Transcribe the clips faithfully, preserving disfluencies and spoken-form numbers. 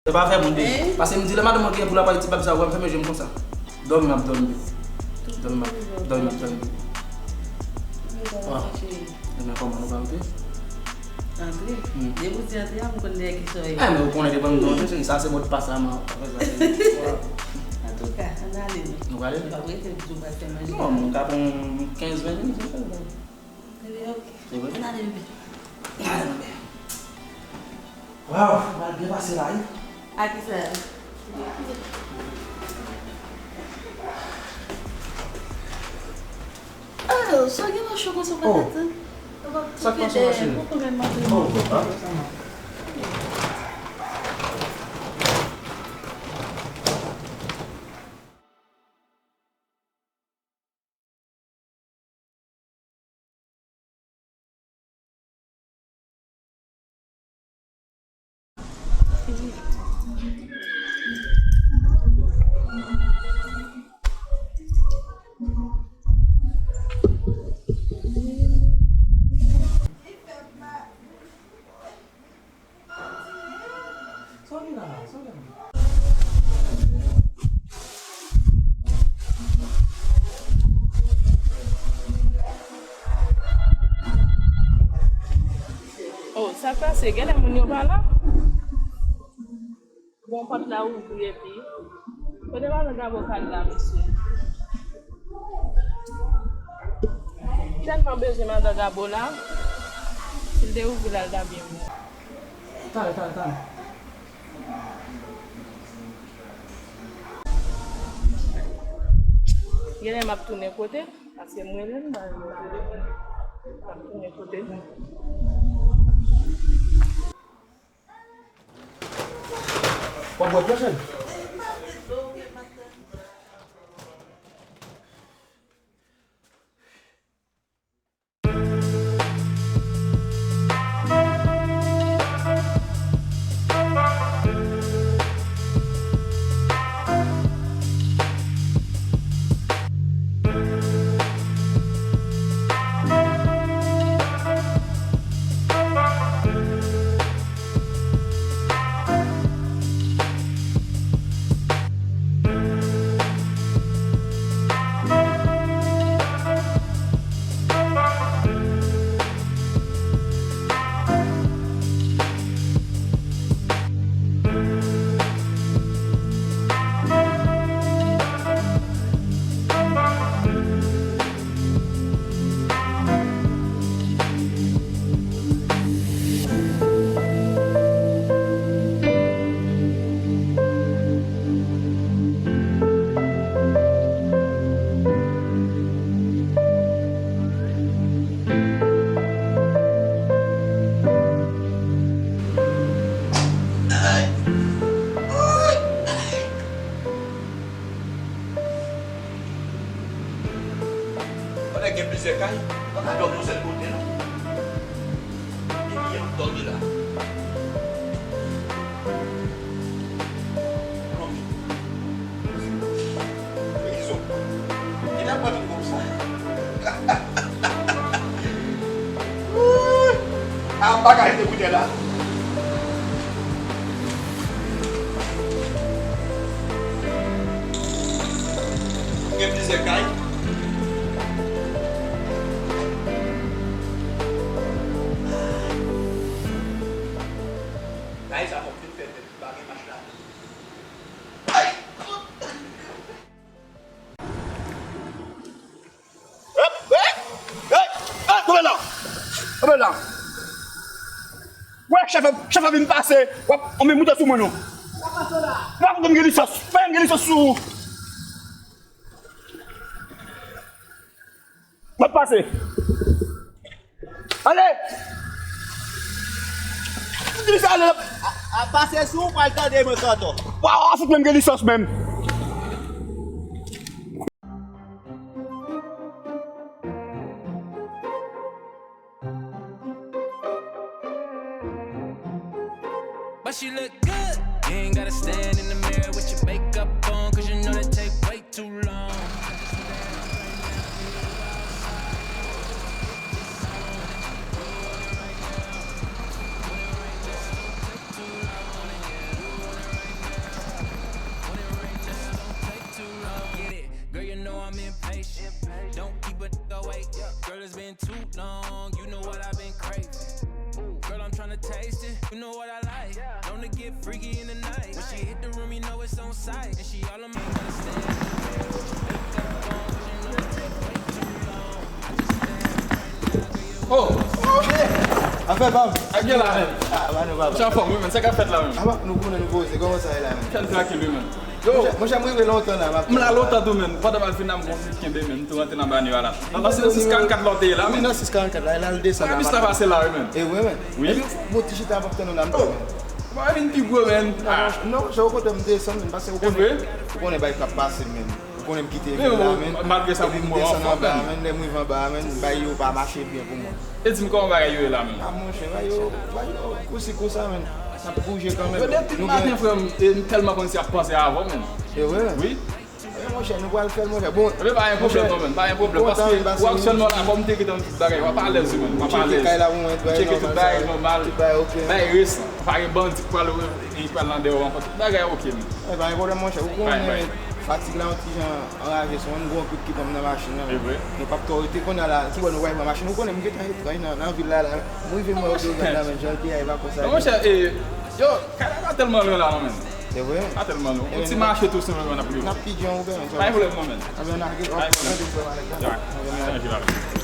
Se pa fè moun de. Paske m di lè madanm mwen gen pou l ap pale ti bab sa, wè m fèmen je m konsa. Dòmi m ap dòmi. Dòmi m ap dòmi, m ap dòmi. Waw. Ebyen kòman nou pa antre? Antre? Hmm. Depi w di antre a, m konn dèyè kisa w ye. Eh, men ou konnen depi m di antre, cheri, sa se mòdpas la, man. Apre sa, cheri. Antouka, ann ale nou. Nou prale? Nou p ap rete, nou pral fè manje. Non, mwen ka pran kenz, ven minit, nou fè l. Bebe, ok. Se vre? Ann ale, bebe. Ann ale, bebe. Waw, mal byen pase la, wi. A kisa? Ah, sa gen nan cho konsa, ou pa ka tann. Sa k pase, ma chérie? Poko menm manje. Oh, ah. Oh, sa k pase? Genlè moun yo pa la? Bon, pòt la ouvri epi. Kote madan Gabo k al la, mesye? Tèlman bezwen madan Gabo la. Si l te ouvri la, l ta byen bon. Talè, talè, talè. Genlè m ap tounen kote l, paske m rele l, m ap tounen kote l. W ap bwè pwochèn? Pandan gen plizyè kay, pa ka dòmi yon sèl kote, non. Epi y ap dòmi la. Manmi. Rezon. Ki ta pran tout konsa? Ah, m pa ka rete kounye a la. Gen plizyè kay. Kay sa fòk fin fè nèt, pa gen mach ladan. Ay! Hey, hey, hey, hey, kanpe la! Kanpe la! Wè, chèf, chèf ap vin pase. W ap, w ap vin moute sou mwen, non. Sa pase la? W ap vin gen lisans. Fè m gen lisans sou ou. M ap pase. Ale! Di sa ale. A, a, pase sou ou pral tande mwen kanto. Waw, a fout menm gen lisans menm. But she look good. You ain't gotta stand in the mirror with your makeup on, 'cause you know that take way too long. Oh! Afè pa m. Ak gen la menm. Ah, ba nou, ba. Monchè, anfòm, wi, men sa k ap fèt la menm. Ah, ba, nou konnen nou poze, kòman sa ye la menm? Fè l trankil, wi, men. Yo, monchè, monchè, m rive lontan la, m ap... M la lontan tou, men. Pandan m al fin la, m gon ti kenbe, men. M tou rantre nan banyo a la. Nan, nan sis karannkat la w te ye la, men. Nan sis karannkat la, e la l desann la. Bis la pase la, wi, men. E wi, men. Wi. Epi, bon, ti chita m ap tann ou la, m tou, men. Ba vin pi gwo, men. Non, non, monchè, okontrè, m desann, men, paske ou konnen, ou konnen bagay k ap pase, men. Ou konnen m kite vil la, men. Malgre sa, epi m desann anba, men, lè m rive anba, men, bagay yo pa mache byen pou mwen. E di m kòman bagay yo ye la menm? A monchè, bagay yo, bagay yo, kousi konsa, men. N ap bouje kanmenm. Yo depi maten, frè m, e m tèlman konn si ap panse avè w, men. Se vre? Wi. E monchè, nou pral fè l, monchè. Bon, e pa gen pwoblèm, non, men. Pa gen pwoblèm. Paske ou aktyèlman la, kòm m te gentan tout bagay, w ap alèz, wi, men. W ap alèz. M tcheke kay la pou mwen, tout bagay nòmal. Tout bagay oke. Bagay rès. Pa gen bandi k pral, e, pral nan dèyè w ankò. Tout bagay oke, men. E pa gen pwoblèm, monchè. Ou konnen, men, fatig la yon ti jan anraje sou mwen, m gon grip ki pran m nan machin nan. E vre. Nou p ap twò rete kounye a la, ki bò nou pral pran machin? Ou konnen, m gentan etranj nan, nan vil la, la. M rive, m wè yo devan la, men, jan l te ye a, e pa konsa. Non, monchè, e, yo, kay la pa tèlman lwen la, non, men. Se vre? Pa tèlman lwen. Yon ti mache tou senpleman n ap rive. N ap pidjan ou, men. Pa gen pwoblèm, non, men. Anben, n a gen, ok, n a gen pwoblèm avèk sa. Anben, n a gen.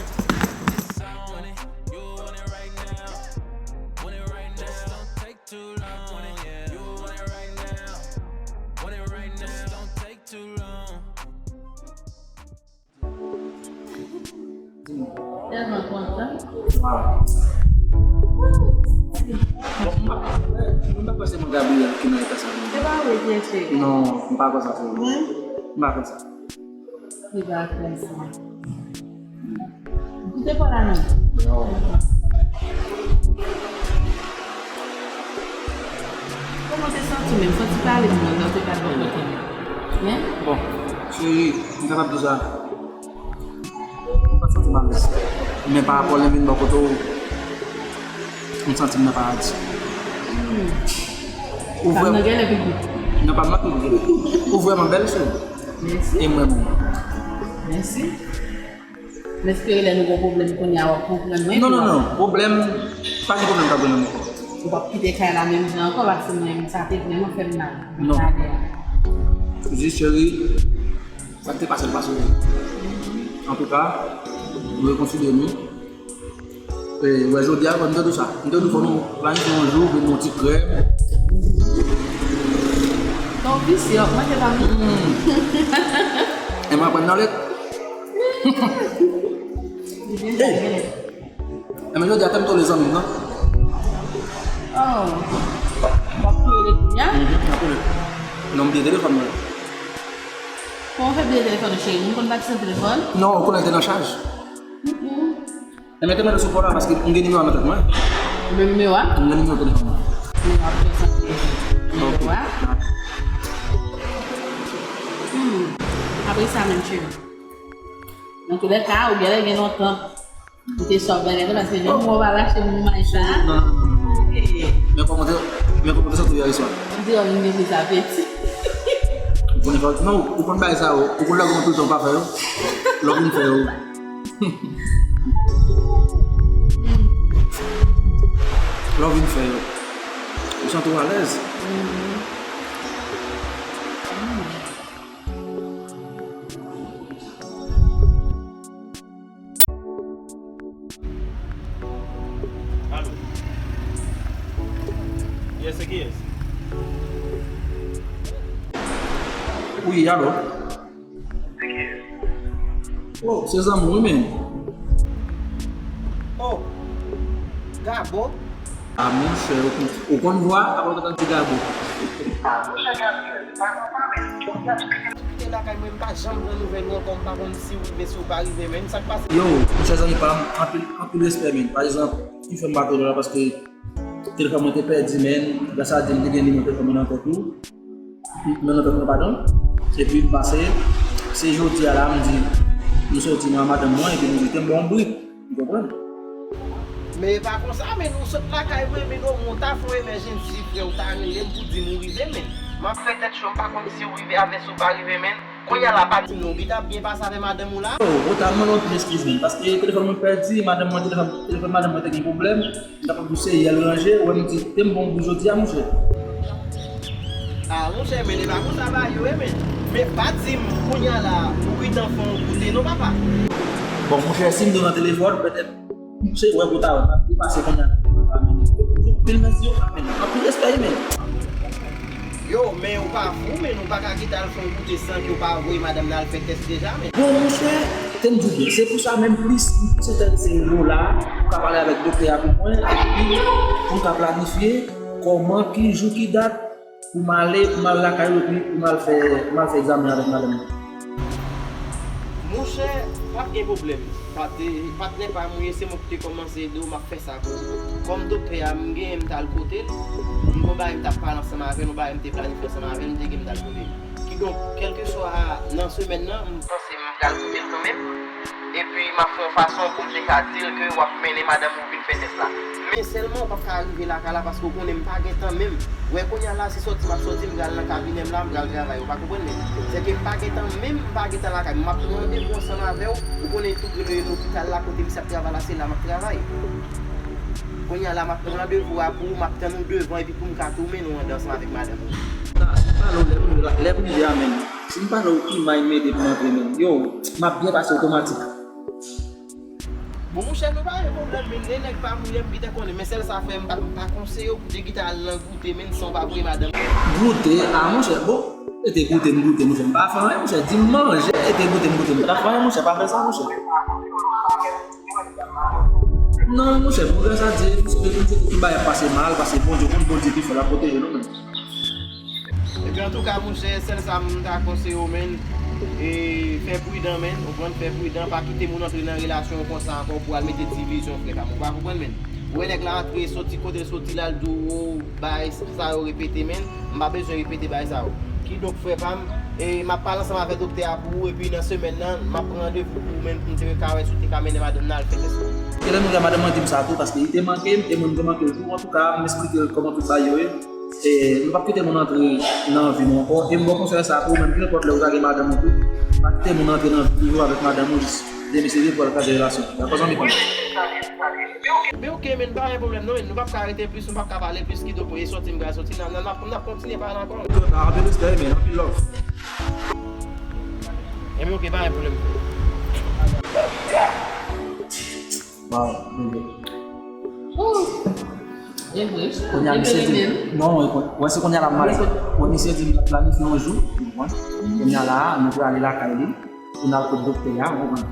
Tèlman kontan. Waw. Bon, m pa, m pa kwè se mwen Gabriel ki nan eta sa menm. Se pa vre, byen cheri. Non, m pa kwè sa, frè. Wi. M pa kwè sa. Li pa kwè sa. Ou te pa la non. Non. Kòman w te santi w menm? Santi pale m nan, lè w te pale bò kote m nan. Hein? Bon, cheri, m kapab di sa. M pa t santi m alèz. Men pa rapò lè m vin bò kote w, m santi m nan paradi. Hmm. Ou vrèman... Sa m nan genlè pi gou. Non, pa m nan pi gou. Ou vrèman bèl, cheri. Mèsi. E mwen menm? Mèsi. M espere lè nou gen pwoblèm kounye a, w ap konprann mwen. Non, non, non. Pwoblèm, pa gen pwoblèm k ap jwenn nou ankò. Ou p ap kite kay la menm jan ankò, paske mwen menm, sa te vrèman fè m mal. Non. Jis, cheri, sa k te pase l pase. Antouka, nou rekonsilye nou. E, wè, jodi a, m te di w sa. M te di w fò nou planifye yon jou, vin yon ti krèm. Ton visye, w ap manje pa m. Hmm. E mwen aprann nan lèt. Li byen fè, byen. Enben, jodi a, fè m tole zanmi m nan. Oh. W ap tole li kounye a? Mhm, m ap tole. Non, m bliye telefòn mwen. Kòman w fè bliye telefòn ou, cheri? Moun konn pati san telefòn? Non, ou konnen l te nan chaj. Mm-mm. Enben, te mande sou kò la, paske m gen nimewo a nan tèt mwen. Ou gen nimewo a? M gen nimewo telefòn mwen. Nimewo a. Ok. Nimewo a. Hmm. Apre sa menm, cheri. Nan toulèka, ou genlè gen lontan. Ou te sòt bèlè tou, paske jan mwen pa rache moun may sa. Non, non, non, non. Men kòman te, men kòman te santi w yè swa? M di w vin vin sa peti. Ou konn fè, non, ou konn bagay sa yo. Ou konn lè w gen tout tan w pa fè yo. Lè w vin fè yo. Lè w vin fè yo. Ou santi w alèz. Alo. Yes, se kiyès? Wi, alo. Se kiyès? Oh, se zanmi w wi, men. Oh, Gabo. A monchè, ou konn, ou konn vwa, apa w t ap di Gabo? A monchè Gabriel, pa konprann, men jodi a tout kite lakay mwen, m pa janm pran nouvèl ou ankò, m pa konn si w rive, si w pa rive, men sa k pase? Yo, monchè zanmi pa m, anpil, anpil respè, men. Pa egzanp, ki fè m pa tande w la, paske telefòn mwen te pèdi, men, gras a Dye, m te gen nimewo telefòn mwen nan tèt ou. Men nan tèt mwen, padon. Epi m pase, se jodi a la, m di, nou soti mwen ak madanm mwen, epi nou di, te m ba w yon bri. Ou konprann? Men e pa konsa, men ou sot lakay mwen, men ou ta fè yon emèjensi, frè, ou ta rele m pou di m ou rive, men. M ap fè tèt cho, m pa konn si ou rive avè si ou pa rive, men. Kounye a la, pa di m non, ou t ap byen pase avè madanm ou la? Yo, ou ta mande yon ti eskiz, men, paske telefòn mwen pèdi, madanm mwen, telefòn, telefòn madanm mwen te gen pwoblèm. M t ap ap di se yè l ranje, ou wè m di, te m ba w yon bri jodi a, monchè. A, monchè, men e pa konsa bagay yo ye, men. Men pa di m, kounye a la, ou gentan fè yon goute, non, papa. Bon, monchè, si m te nan telefòn, petèt, Monchè, wè gwo tawon ap depase kounye a nan men. Anpil mèsi yo, amen. Anpil respè, amen. Yo, men ou pa fou, men ou pa ka kite al fè yon goute san ke ou pa voye madanm nan al fè tès deja, men. Bon, monchè, te m di w byen, se pou sa menm plis, m plis enterese Lola, pou ka pale avèk doktè a pou mwen, epi pou m ka planifye kòman, ki jou, ki dat, pou m ale, pou m al lakay ou, epi pou m al fè, pou m al fè egzamen avèk madanm nan. Monchè, p ap gen pwoblèm. Pat-, patnè pa m ou ye, se mwen ki te kòmanse ede w, m ap fè sa pou ou. Kòm doktè a, m genyen m t al kote l, m gon bagay m t ap pale ansanm avè l, yon bagay m te planifye ansanm avè l, m te gen m t al kote l. Kidonk, kèlkeswa nan semèn nan, m panse m pral kote l kanmenm. Epi, m ap fè yon fason pou m te ka di l ke w ap mennen madanm ou vin fè tès la. Men sèlman, ou p ap ka rive lakay la paske ou konnen m pa gen tan menm. Wè, kounye a la, se sòti m ap sòti, m pral nan kabinè m la, m pral travay. Ou pa konprann, men sèke m pa gen tan menm, m pa gen tan lakay. M ap pran randevou ansanm avè w. Ou konnen tout lopital la, kote misye ap travay la, se la m ap travay. Kounye a la, m ap pran randevou a pou ou, m ap tann ou devan, epi pou m ka tou mennen w anndan ansanm avèk madanm ou. Sa, si m pale w lè m, lè m rive a menm, si m pale w kiman m mete pou m antre menm, yo, m ap byen pase otomatik. Bon, monchè, nou pa gen pwoblèm, men lè nèg pa m ou ye, m gentan konnen, men sèl sa fè m pa, m pa konseye w pou te gentan al nan goute, men san w pa voye madanm. Goute? A, monchè, bon, e te goute, m goute, monchè, m pa fè anyen, monchè, di m manje, e te goute, m goute, m pa fè anyen, monchè, pa fè sa, monchè. Non, monchè, bon, gras a Dye, m swete tout bagay ap pase mal, paske Bondye konn, Bondye pi fò, l ap pwoteje nou menm. Epi antouka, monchè, sèl sa m ta konseye w, menn, e fè pridan, menn, ou konprann, fè pridan, pa kite moun antre nan relasyon w konsa ankò pou al mete divizyon, frè pa m, ou pa konprann, menn. Ou wè nèg la antre, soti kote l soti la, l di w, o, bagay sa yo repete, menn, m pa bezwen repete bagay sa yo. Kidonk, frè pa m, e m ap pale ansanm avèk doktè a pou ou, epi nan semèn nan, m ap pran randevou pou ou, menn, pou m te ka wè si w te ka mennen madanm nan al fè tès la. Genlè m wè madanm mwen di m sa tou, paske li te manke m, e mwen m te manke l tou. Antouka, m esplike l kòman tout bagay yo ye. E nou p ap kite moun antre nan vi nou ankò. E m ba w konsèy sa pou ou menm, kenpòt lè ou ta gen madanm ou tou, pa kite moun antre nan vi ou avèk madanm ou jis demisyonnen pou al kraze relasyon. Dakò, zanmi pa m? Men oke, men pa gen pwoblèm non, men nou p ap ka rete plis, nou p ap ka pale plis, kidonk e sòti m pral sòti, n a, n a, n ap kontinye pale ankò. Anpil respè, men anpil love. Ebyen oke, pa gen pwoblèm. Waw, bebe. Kounye a misye di m, non, wè se kounye a la m mal. Wè misye di m l ap planifye yon jou, ou konprann? Kounye a la a, nou prale lakay li, pou n al kot doktè a, ou konprann?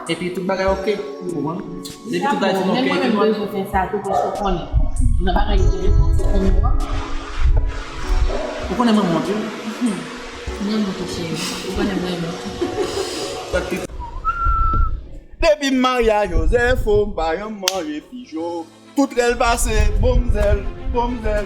Epi tout bagay oke, ou konprann? Depi tout bagay fin oke, men mwen menm bezwen fè sa tou, paske ou konnen, nan bagay yo te depanse pou nou an. Ou konnen mwen mont wi. Mwen mont tou cheri, ou konnen mwen mont. Depi m marye a Joseph, o, m pa janm manje fijo. Tout rèl pase, bonmzèl, bonmzèl.